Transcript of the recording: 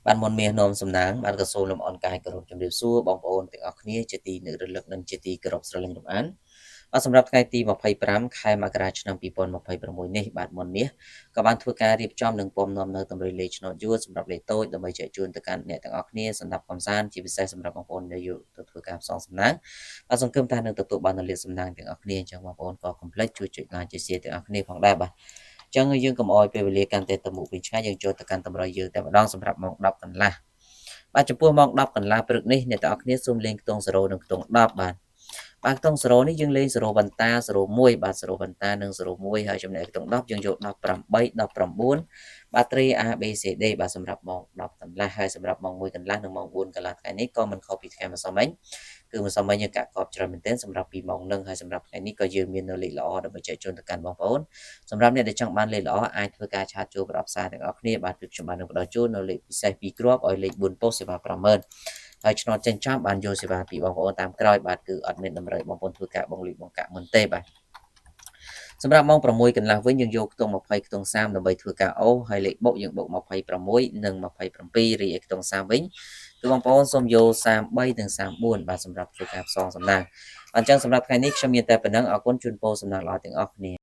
បាទមុនមាសនាំសំណាងបាទក៏សូមលំអរកាយគោរពជំរាបសួរបងប្អូនទាំងអស់គ្នាជាទីនឹករលឹកនិងជាទីគោរពស្រឡាញ់រាប់អានបាទសម្រាប់ថ្ងៃទី25ខែមករាឆ្នាំ2026នេះបាទមុនមាសក៏បានធ្វើការរៀបចំនិងពំនាំនៅតម្រុយលេខឆ្នោតយួនសម្រាប់លេខតូចដើម្បីចែកជូនទៅកាន់អ្នកទាំងអស់គ្នាសម្រាប់កំសាន្តជាពិសេសសម្រាប់បងប្អូនដែលយកទៅធ្វើការផ្សងសំណាងបាទសង្ឃឹមថានឹងទទួលបាននូវលាភសំណាងទាំងអស់គ្នាអញ្ចឹងបងប្អូនក៏កុំភ្លេចជួយចុច like ចុច share ទាំងអស់គ្នាផងដែរបាទចឹងយើងកុំអោយពេលវេលាកាន់តែទៅមុខវិញឆ្ងាយយើងចូលទៅកាន់តម្រុយយើងតែម្ដងសម្រាប់ម៉ោង10កន្លះបាទចំពោះម៉ោង10កន្លះព្រឹកនេះអ្នកទាំងអស់គ្នាសូមលេងខ្ទង់0និងខ្ទង់10បាទបាទខ្ទង់0នេះយើងលេង0បន្តា01បាទ0បន្តានិង01ហើយចំណែកខ្ទង់10យើងយក18 19បាទត្រី A B C D បាទសម្រាប់ម៉ោង10កន្លះហើយសម្រាប់ម៉ោង1កន្លះនិងម៉ោង4កន្លះថ្ងៃនេះក៏មិនខុសពីថ្ងៃម្សិលមិញគឺម្សិលមិញយើងកាក់កបច្រើនមែនទែនសម្រាប់ពីម៉ោងនឹងហើយសម្រាប់ថ្ងៃនេះក៏យើងមាននៅលេខល្អដើម្បីចែកជូនទៅកាន់បងប្អូនសម្រាប់អ្នកដែលចង់បានលេខល្អអាចធ្វើការ chat ចូលប្រអប់សារទាំងអស់គ្នាបាទគឺខ្ញុំបាននឹងផ្ដល់ជូននៅលេខពិសេស2គ្រាប់ឲ្យលេខ4ប៉ុស្តិ៍សេវា50000ហើយឆ្នោតចេញចំបានយកសេវាពីបងប្អូនតាមក្រោយបាទគឺអត់មានតម្រូវបងប្អូនធ្វើការបង់លុយបង់កាក់មុនទេបាទសម្រាប់ម៉ោង6កន្លះវិញយើងយកខ្ទង់20ខ្ទង់30ដើម្បីធ្វើការអូសហើយលេខបុកយើងបុក26និង27រីឯខ្ទង់30វិញគឺបងប្អូនសូមយក33និង34បាទសម្រាប់ធ្វើការផ្សងសំណាងអញ្ចឹងសម្រាប់ថ្ងៃនេះខ្ញុំមានតែប៉ុណ្ណឹងអរគុណជូនពរសំណាងល្អទាំងអស់គ្នា។